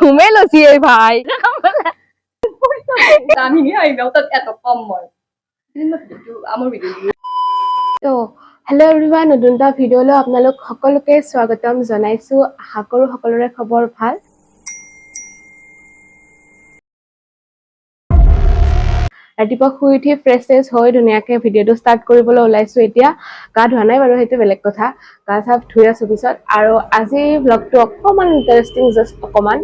ঘুমে লছি এই ভাই। আমি তাত এত কম মই আমাৰ ভিডিঅ'। তো হেল্ল' এভৰিৱান, নতুন এটা ভিডিঅ'লৈ আপোনালোক সকলোকে স্বাগতম জনাইছোঁ। আশা কৰোঁ সকলোৰে খবৰ ভাল। ৰাতিপুৱা শুই উঠি ফ্ৰেছ চেছ হৈ ধুনীয়াকৈ ভিডিঅ'টো ষ্টাৰ্ট কৰিবলৈ ওলাইছোঁ। এতিয়া গা ধোৱা নাই বাৰু, সেইটো বেলেগ কথা। গা চা ধুই আছোঁ পিছত। আৰু আজি ভ্লগটো অকণমান ইণ্টাৰেষ্টিং, জাষ্ট অকণমান,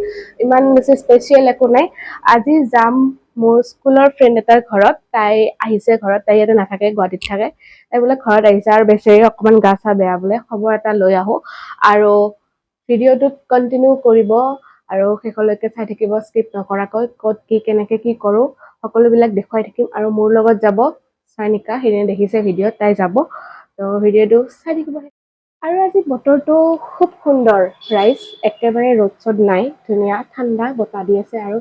ইমান বেছি স্পেচিয়েল একো নাই। আজি যাম মোৰ স্কুলৰ ফ্ৰেণ্ড এটাৰ ঘৰত। তাই আহিছে ঘৰত, তাই ইয়াতে নাথাকে, গুৱাহাটীত থাকে। তাই বোলে ঘৰত আহিছে আৰু বেচেৰি অকণমান গা চা বেয়া বোলে, খবৰ এটা লৈ আহোঁ। আৰু ভিডিঅ'টোত কণ্টিনিউ কৰিব আৰু শেষলৈকে চাই থাকিব স্কিপ নকৰাকৈ। ক'ত কি কেনেকৈ কি কৰোঁ সকলোবিলাক দেখুৱাই থাকিম। আৰু মোৰ লগত যাব চয়নিকা, সেইদিনা দেখিছে ভিডিঅ'ত, তাই যাব। তো ভিডিঅ'টো চাই থাকিব। আৰু আজি বতৰটো খুব সুন্দৰ ৰাইজ, একেবাৰে ৰ'দ চ'দ নাই, ধুনীয়া ঠাণ্ডা বতাহ দি আছে আৰু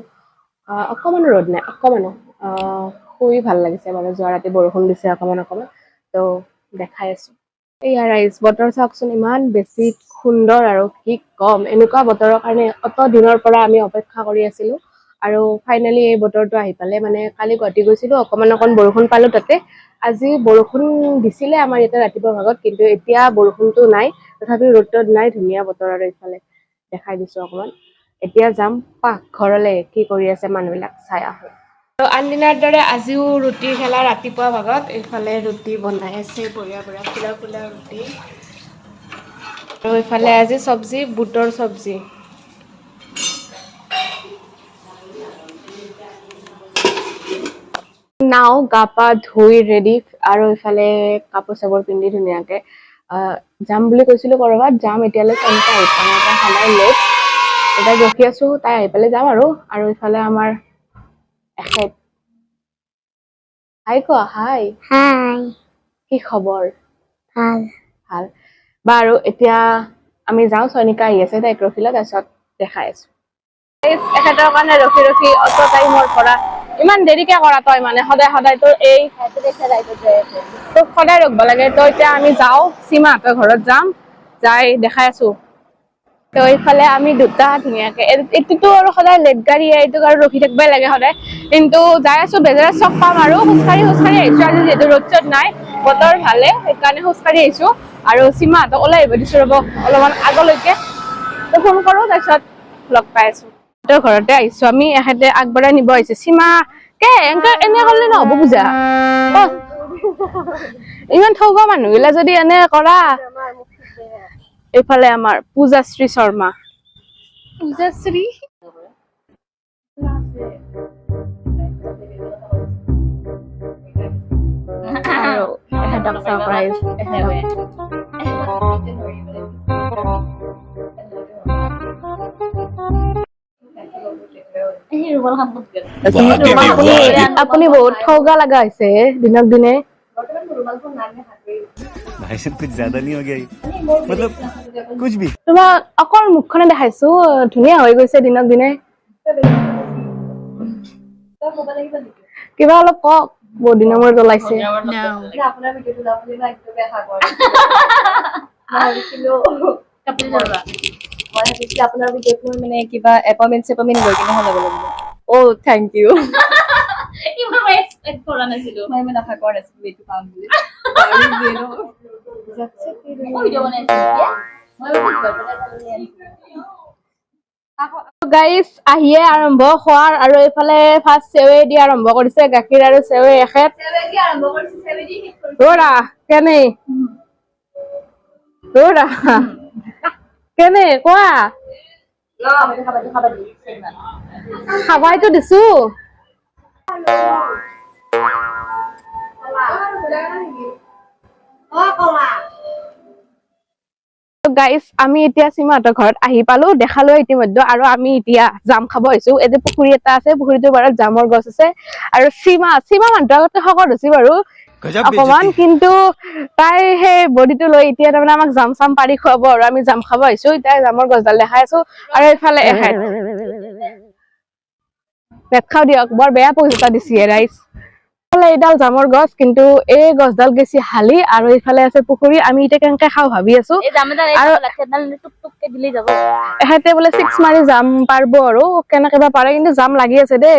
অকণমানো ৰ'দ নাই, অকণমানো। শুই ভাল লাগিছে বাৰু। যোৱা ৰাতি বৰষুণ দিছে অকণমান অকণমান। তো দেখাই আছোঁ। এইয়া ৰাইজ, বতৰ চাওকচোন, ইমান বেছি সুন্দৰ আৰু কি ক'ম। এনেকুৱা বতৰৰ কাৰণে অত দিনৰ পৰা আমি অপেক্ষা কৰি আছিলোঁ আৰু ফাইনেলি এই বতৰটো আহি পালে। মানে কালি গুৱাহাটী গৈছিলোঁ, অকণমান অকণ বৰষুণ পালোঁ তাতে। আজি বৰষুণ দিছিলে আমাৰ ইয়াতে ৰাতিপুৱা ভাগত, কিন্তু এতিয়া বৰষুণটো নাই, তথাপিও ৰ'দ ত'দ নাই, ধুনীয়া বতৰ। আৰু এইফালে দেখাই দিছোঁ অকণমান। এতিয়া যাম পাকঘৰলৈ, কি কৰি আছে মানুহবিলাক চাই আহোঁ। আৰু আনদিনাৰ দৰে আজিও ৰুটি খেলা ৰাতিপুৱা ভাগত। এইফালে ৰুটি বনাই আছে, বঢ়িয়া বঢ়িয়া ফুলা ফুলা ৰুটি। আৰু এইফালে আজি চব্জি, বুটৰ চব্জি। নাও গা পা ধুই ৰেডি আৰু ইফালে কাপোৰ চাপোৰ পিন্ধি ধুনীয়াকে যাম বুলি কৈছিলো, কৰবাত যাম। এতিয়ালৈ চয়নিকা আহি পোৱা নাই, তাই সদায় লেট। এতিয়া ৰখি আছো, তাই আহি পেলাই যাম আৰু। আৰু ইফালে আমাৰ এখেত, হাই কোৱা, হাই। হাই। কি খবৰ? ভাল। ভাল। বাৰু, এতিয়া আমি যাওঁ, চয়নিকা আহি আছে, তাইক ৰখিলে তাৰপিছত দেখাই আছো। এখেতৰ কাৰণে ৰখি ৰখি অত টাইমৰ পৰা, ইমান দেৰিকে কৰা তই, মানে সদায় সদায় তোৰ এই তোক সদায় ৰখিব লাগে। তো এতিয়া আমি যাওঁ, সীমাহঁতৰ ঘৰত যাম, যাই দেখাই আছো। তো এইফালে আমি দুটা ধুনীয়াকে, এইটোতো আৰু সদায় লেট গাড়ী, এইটোক আৰু ৰখি থাকিবই লাগে সদায়। কিন্তু যাই আছো, বেজেৰা চক পাম আৰু খোজকাঢ়ি খোজকাঢ়ি আহিছো। আজি যিহেতু ৰ'দ চ'দ নাই, বতৰ ভালে, সেইকাৰণে খোজকাঢ়ি আহিছো। আৰু সীমাহঁতক ওলাই আহিব দিছো, ৰ'ব অলপমান আগলৈকে। তো ফোন কৰো, তাৰপিছত লগ পাই আছো। তোৰ ঘৰতে আহিছো আমি, এখেতে আগবঢ়াই নিব আহিছে সীমা কে। এনেকে এনে কৰিলে নহ'ব পূজা। অ, ইমান ঠগা মানুহগিলা যদি এনে কৰা। এইফালে আমাৰ পূজাশ্ৰী শৰ্মা। পূজাশ্ৰী আৰু এখেতক চাওক ৰাইজ, এখেতক। আপুনি আপুনি বহুত ঠগা লগা হৈছে দিনক দিনে। भाई साहब, कुछ ज्यादा नहीं हो गया ये? मतलब कुछ भी। তোমাক অকল মুখখনে দেখাইছো, ধুনীয়া হৈ গৈছে দিনক দিনে। কিবা অলপ কওক, বহুত দিনৰ মূৰত ওলাইছে। আপোনাৰ ভিডিঅ'টো ওলাব বুলি মই একদমেই আশা কৰা নাছিলো। মই ভাবিছিলো আপোনাৰ ভিডিঅ'ত মই মানে কিবা এপইণ্টমেণ্ট চেপইণ্টমেণ্ট লৈ কিনে ওলাব লাগিব। অ' thank U. ইমান মই এক্সপেক্ট কৰা নাছিলো। মই ইমান আশা কৰা নাছিলো এইটো পাম বুলি। মই ভিডিঅ' বনাই আছিলো এতিয়া। মই ভাবিছো ঘৰত বনাই আনিছো। গাইজ, আহিয়ে আৰম্ভ খোৱাৰ। আৰু এইফালে ফাৰ্ষ্ট চেৱে দি আৰম্ভ কৰিছে, গাখীৰ আৰু চেৱে এখেত। ৰ'ৰা কেনে, ৰ'ৰা কেনে কোৱা। খাবাইতো দিছো। গাইজ, আমি এতিয়া সীমাহঁতৰ ঘৰত আহি পালো, দেখালো ইতিমধ্যে। আৰু আমি এতিয়া জাম খাব আহিছো। এই যে পুখুৰী এটা আছে, পুখুৰীটোৰ পাৰত জামৰ গছ আছে। আৰু সীমা সীমা মানুহটো আগতে শকত হৈছে বাৰু गजब অকমান, बेइज्जती। কিন্তু তাই সেই বডিটো লৈ এতিয়া তাৰমানে আমাক জাম চাম পাৰি খুৱাব। আৰু আমি জাম খাব আহিছো এতিয়া, জামৰ গছডাল দেখাই আছো। আৰু এইফালে এখেত নেখাও দিয়ক, বৰ বেয়া পইচা এটা দিছে ৰাইজ। এইফালে এইডাল জামৰ গছ, কিন্তু এই গছডাল গেছি হালি আৰু এইফালে আছে পুখুৰী। আমি এতিয়া কেনেকে খাওঁ ভাবি আছো। এই জামেদাৰ এই লাঠিডাল টুক টুককে দিলেই যাব। এহেঁতে বোলে চিক্স মাৰি জাম পাৰব আৰু কেনেকে বা পাৰে, কিন্তু জাম লাগি আছে দেই,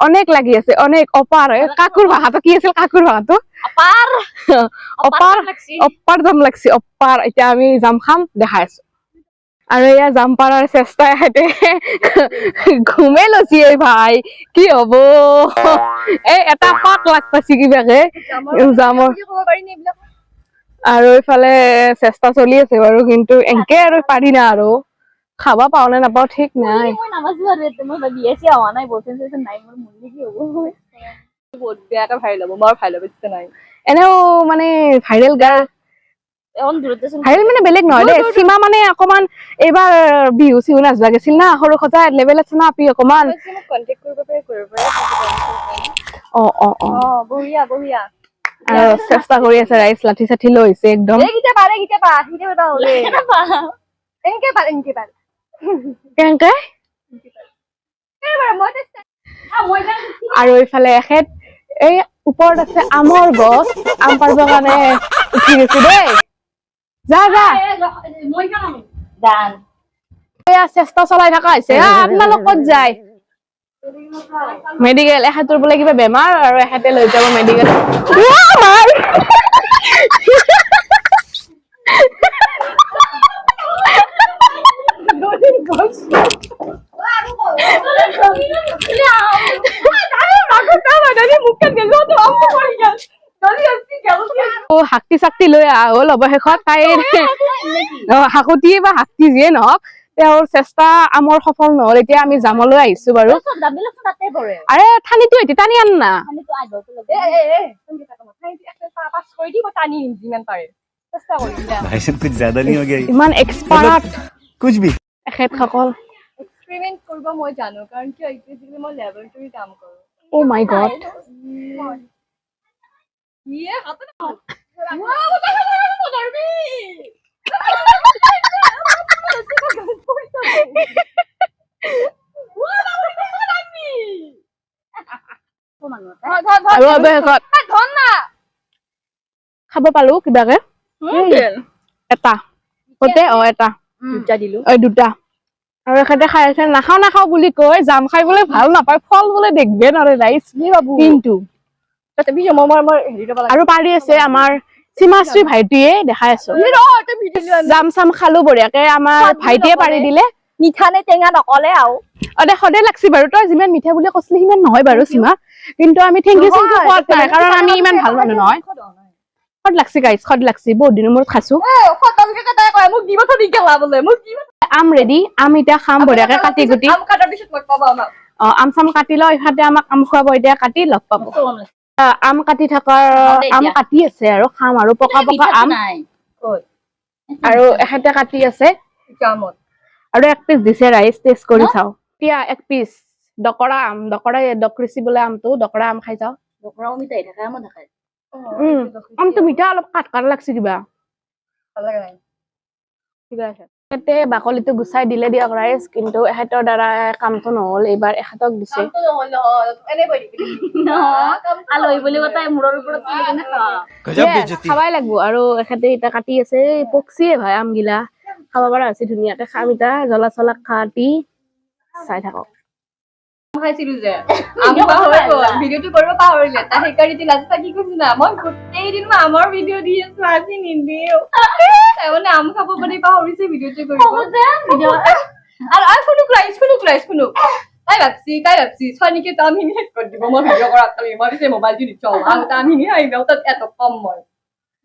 অনেক লাগি আছে, অনেক অপাৰ। এই কাকুৰ ভাষাটো কি আছিল? কাকুৰ ভাষাটো অপাৰ। অপাৰ। লাগছি। অপাৰ জাম লাগছি, অপাৰ। এতিয়া আমি জাম খাম, দেখাই আছো। আৰু এয়া জাম পাৰাৰ চেষ্টা, এহেঁতে ঘুমে লৈছি। এই ভাই, কি হব? এই এটা পাক লাগ পাইছি কিবাকে জামৰ। বুলি ক'ব পাৰি নে এইবিলাক? আৰু এইফালে চেষ্টা চলি আছে বাৰু, কিন্তু এনকে আৰু পাৰি না আৰু খাবা পাওঁ নে নাপাওঁ ঠিক নাই। মই নামাজো আৰু ইয়াতে, মই বিয়া চিয়া হোৱা নাই, বয়ফ্ৰেণ্ড চয়ফ্ৰেণ্ড নাই মোৰ, মৰিলে কি হ'ব? বহুত বেয়াকে ভাইৰেল হ'ব, মোৰ ভাইৰেল হ'ব ইচ্ছা নাই। এনেও মানে ভাইৰেল গাৰ্ল। অকণ দূৰত দেচোন। ভাইৰেল মানে বেলেগ নহয় দেই সীমা, মানে অকমান এইবাৰ বিহু চিহু নাচবা গেছিল না, সৰু সজা লেভেল আছে না আপি অকমান। মোক কন্টেক্ট কৰিব পাৰে, কৰিব পাৰে। অ অ অ অ, বঢ়িয়া বঢ়িয়া। আৰু চেষ্টা কৰি আছে ৰাইজ, লাঠি চাঠি লৈ আহিছে একদম। এইকেইটা পাৰ, এইকেইটা পা, সেইকেইটা পাৰ হ'লে এনেকে পাৰ, এনেকে পাৰ। কেনেকে? এইবাৰ মই আৰু এইফালে এখেত এই ওপৰত আছে আমৰ গছ, আম পাৰিবৰ কাৰণে উঠি গৈছে দেই। যা যা। দান। এয়া চেষ্টা চলাই থকা হৈছে। আপোনালোক ক'ত যায়? মেডিকেল। এখেতৰ বোলে কিবা বেমাৰ আৰু এখেতে লৈ যাব মেডিকেল। হাকতি চাকতি লৈ অহা হ'ল অৱশেষত। তাইৰ হাকুতি বা হাকতি যিয়ে নহওক, তেওঁৰ চেষ্টা আমৰ সফল নহ'ল। এতিয়া আমি জামলৈ আহিছো বাৰু। চব দাবিলাক তাতে পৰে। আৰে ঠানিটো এতিয়া টানি আন না। পানীটো আগতে লগ। এ এ এ, পাছ কৰি দিব, টানি আহিম যিমান পাৰে চেষ্টা কৰিম। भाई साहब, कुछ ज्यादा नहीं हो गया ये? ইমান এক্সপাৰ্ট कुछ भी। এখেতসকল। এক্সপেৰিমেণ্ট কৰিব মই জানো, কাৰণ কিয় বেচিকেলি মই লেবৰেটৰী কাম কৰোঁ। অ' মাই গড! ইয়ে হাতত। আৰু অৱশেষত খাব পালো কিবাকে এটা গোটেই, অ এটা। দুটা দিলো। ঐ দুটা। আৰু এখেতে খাই আছে, নাখাওঁ নাখাওঁ বুলি কৈ জাম খাই বোলে ভাল নাপায়, ফল বোলে দেখবে নৰে ৰাইজ, কিন্তু তথাপি মই মই মই হেৰি ল'ব। আৰু পাৰি আছে আমাৰ সীমাশ্ৰী ভাইটিয়ে, দেখাই আছো। জাম চাম খালো বঢ়িয়াকে, আমাৰ ভাইটিয়ে পাৰি দিলে। মিঠা নে টেঙা নকলে আৰু। অ দে, সদায় লাগছি বাৰু। তই যিমান মিঠা বুলি কৈছিলি সিমান নহয় বাৰু সীমা, কিন্তু আমি thank U চেংক ইউ কোৱাত নাই, কাৰণ আমি ইমান ভাল মানুহ নহয়। সদ লাগছি গাইজ, সদ লাগছি, বহুত দিনৰ মূৰত খাইছো। মোক দিব থবি গেলা বোলে, মোক দিব। আম ৰেডি, আম এতিয়া খাম বঢ়িয়াকে কাটি কুটি। আম কাটাৰ পিছত মই ক'ব আমাক। অ, আম চাম কাটি লওঁ, ইহঁতে আমাক আম খুৱাব এতিয়া কাটি, লগ পাব। আম কাটি থকাৰ আম কাটি আছে আৰু খাম আৰু পকা পকা আম। নাই। আৰু এখেতে কাটি আছে। জামত। আৰু এক পিচ দিছে ৰাইজ, টেষ্ট কৰি চাওঁ এতিয়া। এক পিচ ডকৰা আম, ডকৰা ডকৰিচি বোলে আমটো, ডকৰা আম খাই চাওঁ। ডকৰাও মিঠাই থাকে, আমো থাকে। আমটো মিঠা, অলপ কাঠ কাঠ লাগছে কিবা। ভাল লগা নাই। ঠিক আছে, এখেতে বাকলিটো গুচাই দিলে দিয়ক ৰাইজ, কিন্তু এখেতৰ দ্বাৰা কামটো নহ'ল, এইবাৰ এখেতক দিছে। আলহী বুলি কথা মূৰৰ ওপৰত তুলি কেনে খাওঁ। गजब Yes, बेइज्जती। খাবাই লাগব। আৰু এখেতে এতিয়া কাটি আছে, এই পকচিয়ে ভাই আমগিলা, খাব পৰা হৈছে, ধুনীয়াকে খাম এতিয়া, জ্বলা চলা কাটি চাই থাকক। খাইছিলো যে আম খোৱা হৈ গ'ল, ভিডিঅ'টো কৰিব পাহৰিলে তাই, সেইকাৰণে এতিয়া লাজত থাকি কৈছো না, মই গোটেই দিন মই আমৰ ভিডিঅ' দি আছো, আজি নিদিও। তাই মানে আম খাব মানে পাহৰিছে ভিডিঅ'টো কৰিব। আৰু আৰু শুনুক ৰাইজ, শুনুক ৰাইজ, শুনুক। তাই ভাবছি ছোৱালীকে তো আমখিনি শেষ কৰি দিব মই ভিডিঅ' কৰাত কালি। মই পিছে মোবাইলটো দি থওঁ আৰু আমখিনি আহিব তাত এটক কম মই।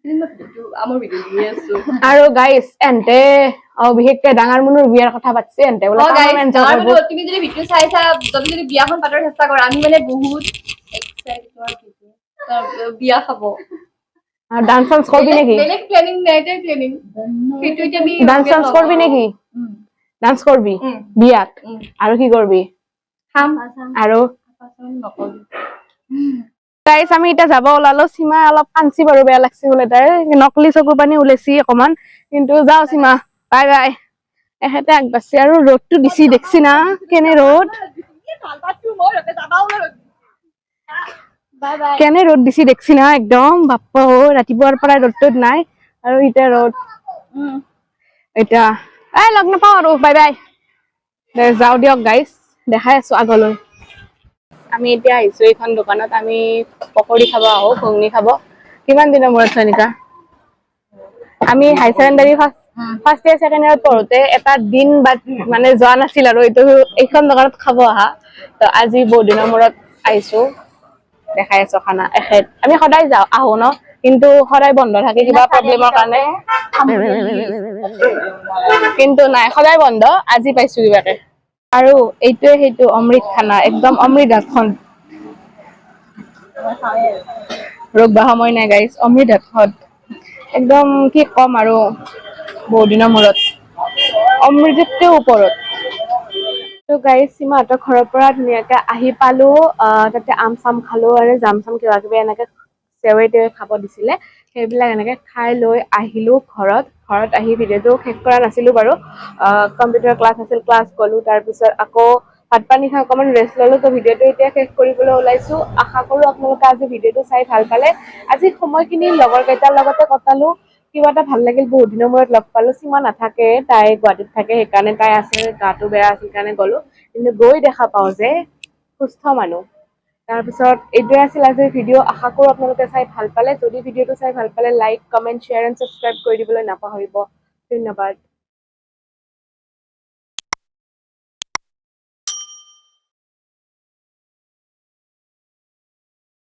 মই ভিডিঅ'টো আমৰ ভিডিঅ' দি আছো। আৰু গাইজ, এনতে অ বিশেষকে ডাঙৰ মুনুৰ বিয়াৰ কথা পাতিছে, এনতে বোলে অ guys, কাম enjoy ডাঙৰ কৰিব। মানুহ, তুমি যদি ভিডিঅ' চাইছা, যদি যদি বিয়াখন পাতাৰ চেষ্টা কৰা, আমি মানে বহুত excited তোমাৰ ভিডিঅ'। তাৰ বিয়া খাব। আৰু ডান্স চান্স কৰবি নেকি? বেলেগ প্লেনিং নাই, এটাই প্লেনিং, সেইটো এতিয়া আমি ডান্স চান্স কৰবি নেকি? ডান্স কৰবি বিয়াত? আৰু কি কৰবি? খাম। আৰু নকবি। গাইজ, আমি এতিয়া যাব ওলালো। সীমা অলপ কান্দছি বাৰু, বেয়া লাগছি বোলে তাইৰ, নকলি চকু পানী ওলাইছি অকমান, কিন্তু যাওঁ সীমা, বাই বাই। এখেতে আগবাঢ়ছি। আৰু ৰ'দটো দিছি, দেখছি না কেনে ৰ'দ। ভাল পাইছো মই, ৰতে যাবা ওলালো। Bye bye. কেনে ৰ'দ দিছি দেখছি না একদম, বাপ্পা অ, ৰাতিপুৱাৰ পৰাই ৰ'দটোত নাই আৰু এতিয়া ৰ'দ। এতিয়া এই লগ নাপাওঁ আৰু, বাই বাই। দে যাওঁ দিয়ক গাইজ, দেখাই আছো আগলৈ। আমি এতিয়া আহিছো এইখন দোকানত, আমি পকৰি খাব আহো, ঘুগনি খাব। কিমান দিনৰ মূৰত চয়নিকা? আমি high secondary first year, second ইয়াৰত পঢ়োতে এটা দিন বাদ মানে যোৱা নাছিল আৰু এইটো এইখন দোকানত খাব অহা। তো আজি বহুত দিনৰ মূৰত আহিছো, দেখাই আছো খানা এখেত। আমি সদায় যাওঁ আহো ন, কিন্তু সদায় বন্ধ থাকে কিবা প্ৰব্লেমৰ কাৰণে। কিন্তু নাই, সদায় বন্ধ, আজি পাইছো কিবাকে। আৰু এইটোৱে সেইটো অমৃত খানা, একদম অমৃত হাতখন। ৰখবা সময় নাই গাইজ, অমৃত হাতখন একদম, কি ক'ম আৰু, বহুত দিনৰ মূৰত অমৃততকৈ ওপৰত। তো গাইজ, সীমাহঁতৰ ঘৰৰ পৰা ধুনীয়াকে আহি পালো। তাতে আম চাম খালো আৰু জাম চাম কিবা কিবি এনেকে চেৱৈ তেৱৈ খাব দিছিলে, সেইবিলাক এনেকে খাই লৈ আহিলো ঘৰত। ঘৰত আহি ভিডিঅ'টো শেষ কৰা নাছিলো বাৰু। কম্পিউটাৰ ক্লাছ আছিল, ক্লাছ গ'লো, তাৰপিছত আকৌ ভাত পানী খাই অকণমান ৰেষ্ট ল'লো। তো ভিডিঅ'টো এতিয়া শেষ কৰিবলৈ ওলাইছো। আশা কৰোঁ আপোনালোকে আজি ভিডিঅ'টো চাই ভাল পালে। আজি সময়খিনি লগৰ কেইটাৰ লগতে কটালো, কিবা এটা ভাল লাগিল, বহুত দিনৰ মূৰত লগ পালো। সীমা নাথাকে, তাই গুৱাহাটীত থাকে, সেইকাৰণে তাই আছে, গাটো বেয়া আছিল কাৰণে গ'লো। কিন্তু গৈ দেখা পাওঁ যে সুস্থ মানুহ। তাৰপিছত এইটোৱে আছিল আজিৰ ভিডিঅ'। আশা কৰোঁ আপোনালোকে চাই ভাল পালে। যদি ভিডিঅ'টো চাই ভাল পালে, like, comment, share and subscribe কৰি দিবলৈ নাপাহৰিব। ধন্যবাদ।